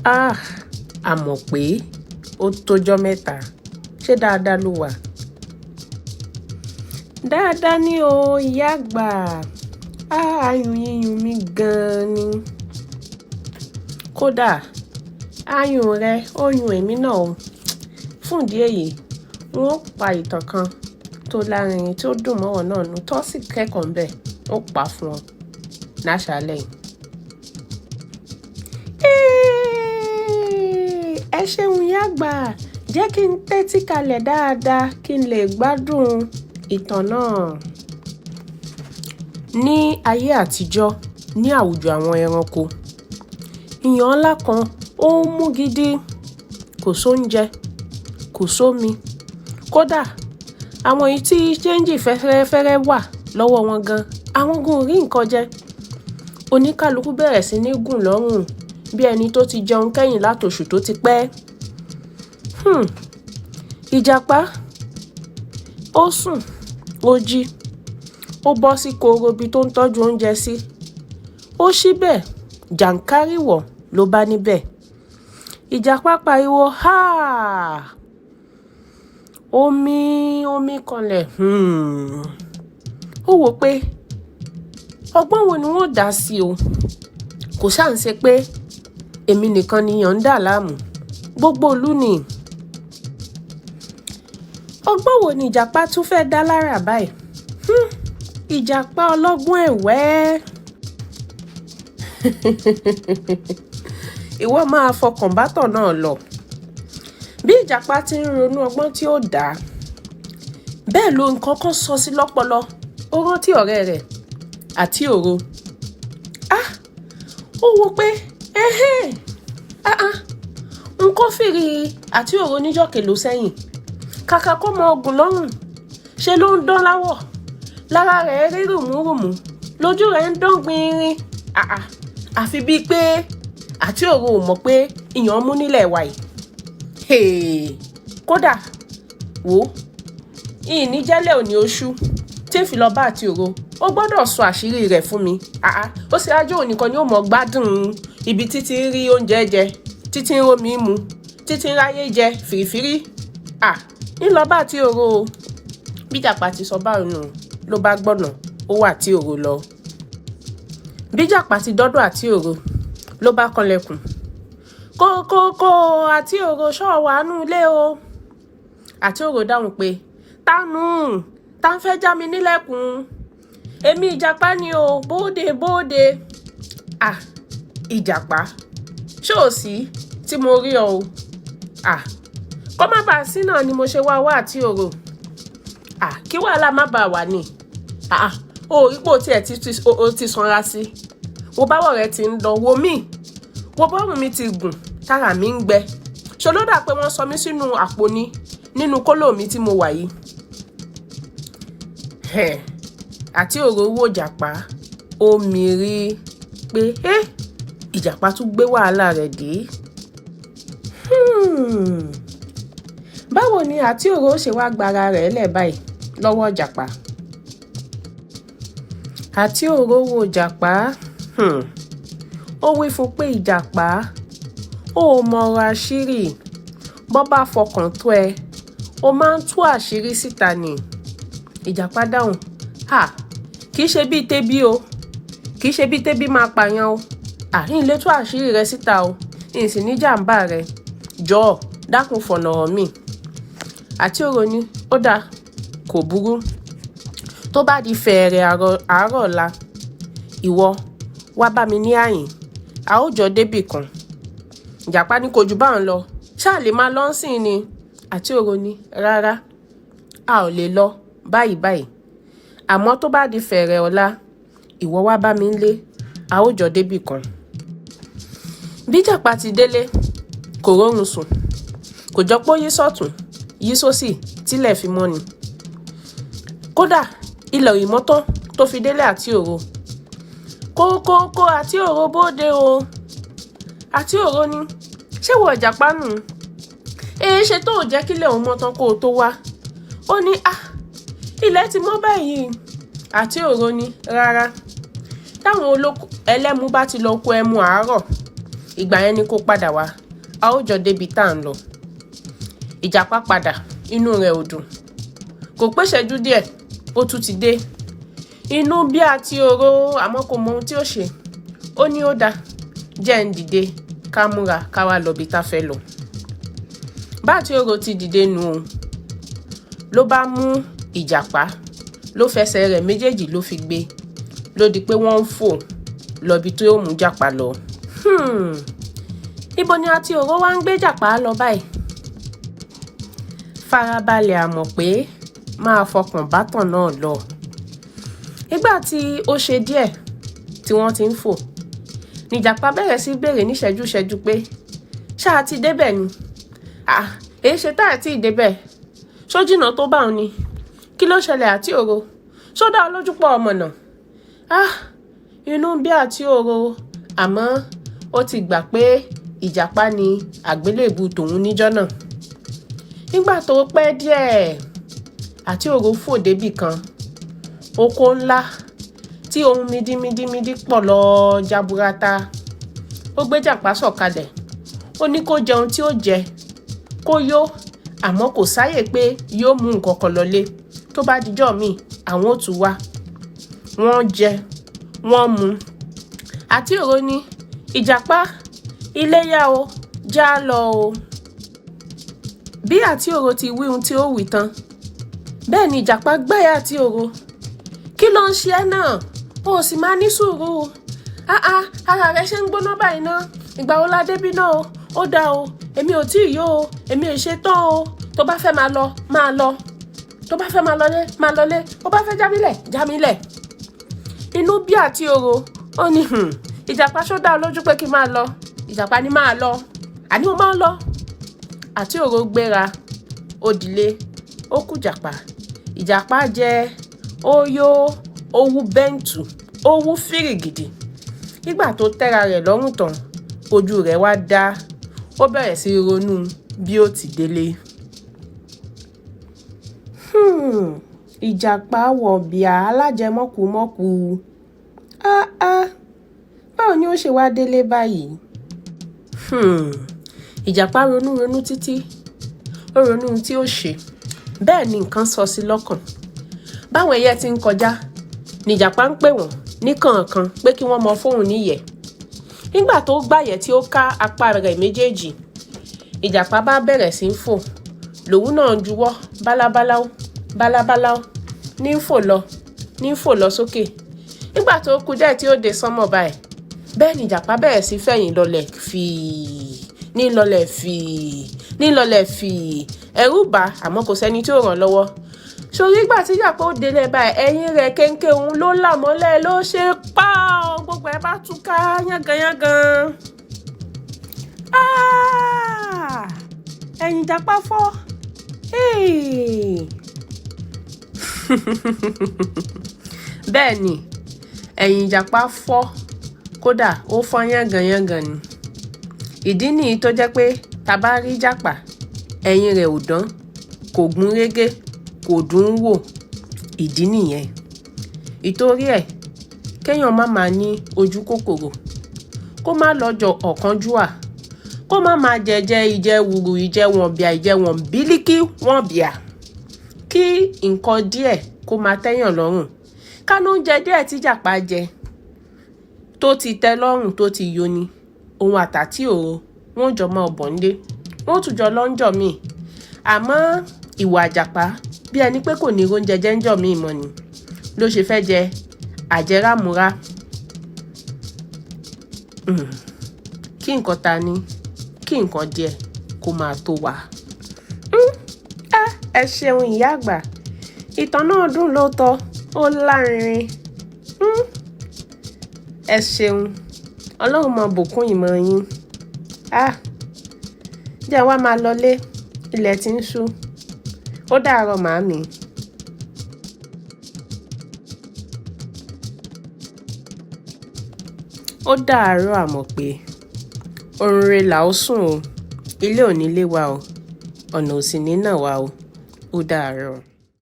Ah, a mọ̀ pé ó tójọ́ mẹ́ta. Ṣé dáadáa ló wà? Dáadáa ni o, ìyá àgbà. Ah, ayùn yíyún mi gan-an ni. Kódà, ayùn rẹ ó yún èmi náà o. Fún ìdí èyí, n ó pa ìtàn kan tó lárinrin tí ó dùn mọ́wọ́ náà nù tó sì kẹ́kọ̀ọ́ ńbẹ̀, ó pa fún ọ láṣálẹ́ yìí. Ẹ ṣeun ìyá àgbà, jẹ́ kí n tẹ́tí kalẹ̀ dáadáa kí n lè gbádùn ìtàn náà. Ní ayé àtijọ́, ní àwùjọ àwọn ẹranko, ìyàn ńlá kan ó ń mú gidi, kò sóúnjẹ, kò sómi. Kódà àwọn èyí tí ṣéńjì fẹ́rẹ́fẹ́rẹ́ wà lọ́wọ́ wọn gan, àwọn gan ò rí nǹkan jẹ. Oníkálukú bẹ̀rẹ̀ sí ní gùn lọ́rùn bí ẹni tó ti jẹun kẹ́yìn látòṣù tó ti pẹ́. Ìjàpá, ó sùn, ó jí, ó bọ́ sí koro ibi tó ń tọ́jú oúnjẹ sí. Ó ṣí bẹ́ẹ̀, jàǹkáríwọ̀ ló bá níbẹ̀. Ìjàpá pariwo, "Háà! Omi, omi kanlẹ̀." Ó wò pé ọgbọ́n wo ni wọ́n dá sí o. Kò ṣá ń ṣe pé èmi nìkan ni ìyàn ń dà láàmú. Gbogbo ìlú ni. Ọgbọ́n wo ni ìjàpá tún fẹ́ dá lára báyìí? Ìjàpá ọlọ́gbọ́n ẹ̀wẹ́. Ìwọ máa fọkàn bátọ̀ náà lọ. Bí ìjàpá ti ń ronú ọgbọ́n tí ó dá, bẹ́ẹ̀ ló nǹkan kan sọ sí lọ́pọlọ. Ó rántí ọ̀rẹ́ rẹ̀ àti òro. Ah! Ó wò pé ẹhẹ́n, ah ah, nǹkan fìrí àti òro níjọ́ kèlò sẹ́yìn. Kàkà kó mọ ogun lọ́rùn, ṣe ló ń dán láwọ̀. Lára rẹ̀ rí rùmúrùmú, lójú rẹ̀ ń dán gbinrin. Ah ah, àfi bíi pé àti òro ò mọ̀ pé ìyàn mú nílẹ̀ wa yìí. Hey! Kódà, wò ó, ìní jẹ́lẹ̀ òní oṣù tí ń fi lọ bá àti òro. Ó gbọdọ̀ sọ àṣírí rẹ̀ fún mi. Ah ah, ó ṣe ájò òní kan ni ó mọ̀ gbádùn ibi títí ń rí oúnjẹ jẹ, títí ń rómi mu, títí ń ráyé jẹ fìrífìrí. Ah, ń lọ bá àti òro o. Bí ìjàpá ti sọ báyìí nù ló bá gbọ̀nà, ó wà tí òro lọ. Bí ìjàpá ti dọ́dọ̀ àti òro ló bá kanlẹ̀kùn. Kó kó kó àti òro ṣọ́ wà nú ilé o. Àti òro dáhùn pé, "Tánú, tá ń fẹ́ já mi nílẹ̀kùn. Èmi ìjàpá ni o, bóde bóde." Ah, ìjàpá, ṣé ò sí tí mo rí ọ o? Ah, kó má bàa sí náà ni mo ṣe wá wá àti òro. Ah, kí wàhálà má bàa wà ní. Ah, o rí pé o tiẹ̀ ti o ti sanra sí. Wo báwọ̀ rẹ ti ń lọ, wo mí. Wo bọ́rùn mi ti gùn, tára mi ń gbẹ. Ṣé ló dà pé wọ́n sọ mí sínú àpò ni nínú kóló mi tí mo wà yìí? Ẹ̀, àti òro wò ìjàpá, ó mirí pé, "Ẹ́, ìjàpá tún gbé wàhálà rẹ̀ dé." Báwo ni àti òro ṣe wá gba ara rẹ̀ lẹ̀ báyìí lọ́wọ́ ìjàpá? Àti òro wo ìjàpá, ó wí fún pé ìjàpá, ó mọ ọ̀rọ̀ àṣírí. Bọ́ bá fọkàn tó ẹ, ó máa ń tú àṣírí síta ni. Ìjàpá dáhùn, "Ha! Kì í ṣe bíi tẹ́bí o. Kì í ṣe bíi tẹ́bí máa pààyàn o. À, ń lè tú àṣírí rẹ síta o. N sì ní jàǹbá rẹ. Jọ̀ọ́, dákun fọ̀nà hàn mí." Àti òro ní, "Ó dáa, kò burú. Tó bá di fẹ̀ẹ̀rẹ̀ àárọ̀ ọ̀la, ìwọ wá bá mi ní àyìn. A ó jọ débì kan." Ìjàpá ní kò ju bá ń lọ. Ṣá lè máa lọ sín ni. Àti òro ní, "Rárá, a ò lè lọ báyìí báyìí. Àmọ́ tó bá di fẹ̀ẹ̀rẹ̀ ọ̀la, ìwọ wá bá mi nílé, a ó jọ débì kan." Bí ìjàpá ti délé, kò rórun sùn. Kò jọ pé ó yí sọ́tùn, yí sósì tílẹ̀ fi mọ́ ni. Kódà ilẹ̀ ò ì mọ́ tán tó fi délé àti òro. Kó kó kó àti òro bóde o. Àti òro ní, "Ṣé ìwọ ìjàpá nù? Èé ṣe tó ò jẹ́ kílẹ̀ òun mọ́ tán kó o tó wá." Ó ní, "Ah, ilẹ̀ ti mọ́ báyìí." Àti òro ní, "Rárá. Táwọn olóko ẹlẹ́mu bá ti lọ kó ẹmu àárọ̀, Ìgbà yẹn ni kó padà wá, a ó jọ débi tá à ń lọ. Ìjàpá padà, inú rẹ̀ ò dùn. Kò pé ìṣẹ́jú díẹ̀, ó tún ti dé. Inú bí Àtioro, àmọ́ kò mọ ohun tí ó ṣe. Ó ní ó dáa, jẹ́ ń dìde ká múra ká wá lọ ibi tá fẹ́ lọ. Bá Àtioro ti dìde nù o, ló bá mú ìjàpá, ló fẹsẹ̀ rẹ̀ méjèèjì ló fi gbé, ló di pé wọ́n ń fò lọ ibi tó mú jàpá lọ. Ibo ni Àtioro wá ń gbé jàpá lọ báyìí? Farabalẹ̀, àmọ̀ pé máa fọkàn bátàn náà lọ. Nígbà tí ó ṣe díẹ̀ tí wọ́n ti ń fò, nìjàpá bẹ̀rẹ̀ sí béèrè níṣẹ́jú ṣẹ́jú pé ṣáà ti débẹ̀ ni? À, èé ṣe tá àti ìdébẹ̀? Ṣó jìnnà tó bá òun ni? Kí ló ṣẹlẹ̀, Àtioro? Ṣó dá ọ lójú pọ̀ ọmọ náà? Ah, inú ń bí Àtioro, àmọ́ ó ti gbà pé ìjàpá ni àgbélébù tòun níjọ́ náà. Nígbà tó pẹ́ díẹ̀, Àtioro fò débì kan, oko ńlá tí ohun mídímídímídí pọ̀ lọ jaburata. Ó gbé jàpá sọ̀kalẹ̀, ó ní kó jẹun tí ó jẹ kó yó, àmọ́ kò sáyè pé yóò mú nǹkan kan lọlé. Tó bá dijọ́ míì, àwọn ò tún wá. Wọ́n jẹ, wọ́n mu. Àtioro ní, ìjàpá, ilé yá o, já lọ o. Bí Àtioro ti wí ohun tí ó wí tán, bẹ́ẹ̀ ni ìjàpá gbáyà Àtioro. Kí ló ń ṣe ẹ́ náà? O sì máa ní sùúrù. Ah ah, ara rẹ ṣe ń gbóná báyìí ná. Ìgbà wo la débí náà o? Ó dáa o, èmi ò tí ì yó o, èmi ò ṣe tán o. Tó bá fẹ́ máa lọ, máa lọ. Tó bá fẹ́ máa lọlé, máa lọlé. Ó bá fẹ́ jámílẹ̀, jámílẹ̀. Inú bí Àtioro, ó ní ìjàpá, ṣó dá ọ lójú pé kí n máa lọ? Ìjàpá ní máa lọ. Àní mo máa ń lọ. Àtioro gbéra, ó dilé, ó kú jàpá. Ìjàpá jẹ, ó yó, ó wú bẹ́ǹtù, ó wú fìrìgìdì. Nígbà tó tẹ́ra rẹ̀ lọ́rùn tán, ojú rẹ̀ wá dá, ó bẹ̀rẹ̀ sí ronú bí ó ti délé. Ìjàpá wọ̀bìà alájẹmọ́kùmọ́kù. Ah ah, báwo ni ó ṣe wá délé báyìí? Ìjàpá ronú ronú títí, ó ronú ohun tí ó ṣe. Bẹ́ẹ̀ ni nǹkan sọ sí lọ́kàn. Báwọn ẹyẹ ti ń kọjá, nìjàpá ń pè wọ́n ní kọ̀ọ̀kan pé kí wọ́n mọ fóun níyẹ̀. Nígbà tó gbàyẹ̀ tí ó ká apá rẹ̀ méjèèjì, ìjàpá bá bẹ̀rẹ̀ sí ń fò. Lòun náà ń juwọ́ bálábáláú bálábáláú, ní ń fò lọ, ní ń fò lọ sókè. Nígbà tó kù díẹ̀ tí ó dé sánmọ̀ báyìí, bẹ́ẹ̀ ni ìjàpá bẹ̀rẹ̀ sí fẹ̀yìn lọlẹ̀ fìí, ní lọlẹ̀ fìí, ní lọlẹ̀ fìí. Ẹ̀rù bà, àmọ́ kò sẹ́ni tí ó ràn lọ́wọ́. Sórí ìgbà tí ìjàpá ó délé báyìí, ẹ̀yìn rẹ̀ kéńké òun ló là mọ́lẹ̀ ló ṣe pa ọ́, gbogbo ẹ̀ bá túká yánganyángan. Ah! Ẹ̀yìn ìjàpá fọ́. Hey! Bẹ́ẹ̀ ni, ẹ̀yìn ìjàpá fọ́, kódà ó fọ́ yánganyángan ni. Ìdí nìyí tó jẹ́ pé tá bá rí ìjàpá, ẹ̀yìn rẹ̀ ò dán, kò gún régé, kò dùn ún wò. Ìdí nìyẹn. Ìtorí ẹ̀, kéèyàn má máa ní ojú kòkòrò, kó má lọ́jọ́ ọ̀kánjúà, kó má máa jẹjẹ ìjẹwùrù, ìjẹwọ̀nbíà, ìjẹwọ̀nbílíkì wọ̀nbíà. Kí nǹkan díẹ̀ kó máa tẹ́yàn lọ́rùn. Ká ló ń jẹ díẹ̀ tí ìjàpá jẹ tó ti tẹ́ lọ́rùn tó ti yó ni. Òun àtàtìòro wọ́n jọ máa bọ̀ nílé, wọ́n tún jọ lọ ń jọ mí. Àmọ́ ìwà ìjàpá bí ẹni pé kò ní róúnjẹ jẹ ń jọ mí mọ́ ni ló ṣe fẹ́ jẹ àjẹrámúrá. Kí nǹkan ta ní, kí nǹkan díẹ̀ kó máa tó wa. Ẹ ṣeun ìyá àgbà. Ìtàn náà dùn lóòótọ́, ó lárinrin. Ẹ ṣeun. Ọlọ́run máa bùkún ìmọ̀ yín. Ah, jẹ́ wá máa lọlé, ilẹ̀ tí ń ṣú. Ó dàárọ̀ màámi. Ó dàárọ̀ àmọ̀ pé orun re là ó sùn o, ilé ò ní lé wa o, ọ̀nà ò sì ní nà wá o. Ó dàárọ̀.